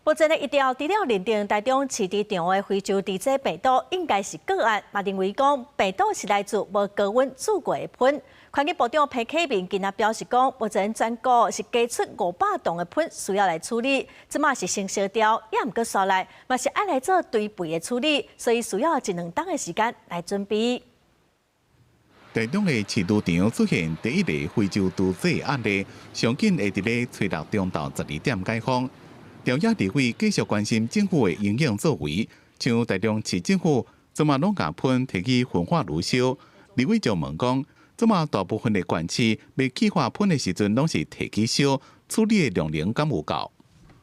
目前呢，疫調除了認定台中飼豬場的非洲豬瘟病毒應該是個案，嘛認為講病毒是來自無高溫煮過的糞。環境部長彭啟明今仔表示講，目前全國是加出500噸的糞需要來處理，這馬是先燒掉，也毋過紲來嘛是愛來做堆肥的處理，所以需要一兩冬的時間來準備。台中的飼豬場出現第一例非洲豬瘟案例，上緊會佇咧初六中晝12點解封。朝野立委繼續關心政府的因應作為，像台中市政府這馬攏共糞提去焚化爐燒，立委就問講，這馬大部分的縣市欲氣化糞的時陣，攏是提去燒，處理的量能敢有夠？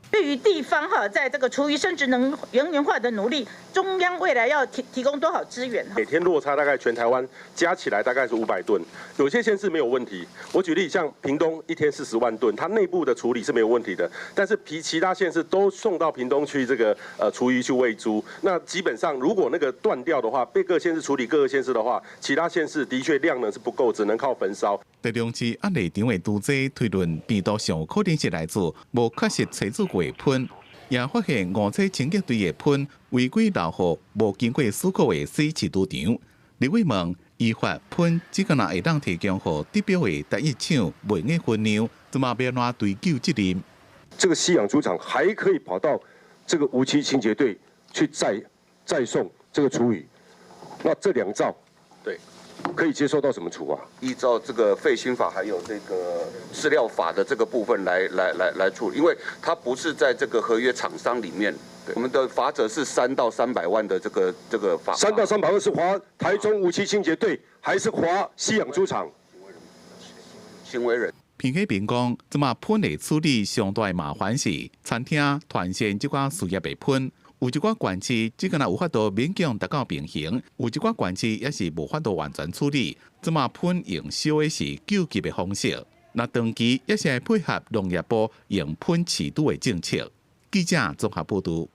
對於地方哈，在這個廚餘生質能源化的努力，中央未來要提供多少資源？每天落差大概全台灣加起來大概是500噸，有些縣市沒有問題。我舉例，像屏東一天40萬噸，它內部的處理是沒有問題的，但是其他縣市都送到屏東去這個廚餘去餵豬，那基本上如果那個斷掉的話，被各縣市處理各個縣市的話，其他縣市的確量能是不夠，只能靠焚燒。台中市壓力場的豬瘟推論病毒上有可能是來自無確實炊煮過的糞，也發現五車清潔隊的糞違規流予無經過許可的洗飼豬場。立委問依法糞只敢若會當提供予得標的單一廠賣的分量，這馬欲按怎追究責任？這個西養豬場還可以跑到這個梧棲清潔隊去載送這個廚餘，那這兩造，對。可以接受到什麼處罰？依照這個廢興法還有這個飼料法的這個部分來處理，因為它不是在這個合約廠商裡面，我們的罰則是3到300萬的這個罰。3到300萬是罰台中梧棲清潔隊，還是罰西養豬場？行為人。彭啟明講，這馬糞的處理上大的麻煩是餐廳、團膳這寡事業的糞。有一寡縣市只敢若有法度勉強達到平衡，有一寡縣市也是無法度完全處理。這馬糞用燒的是救急的方式，若長期也是會配合農業部用糞飼豬的政策。記者綜合報導。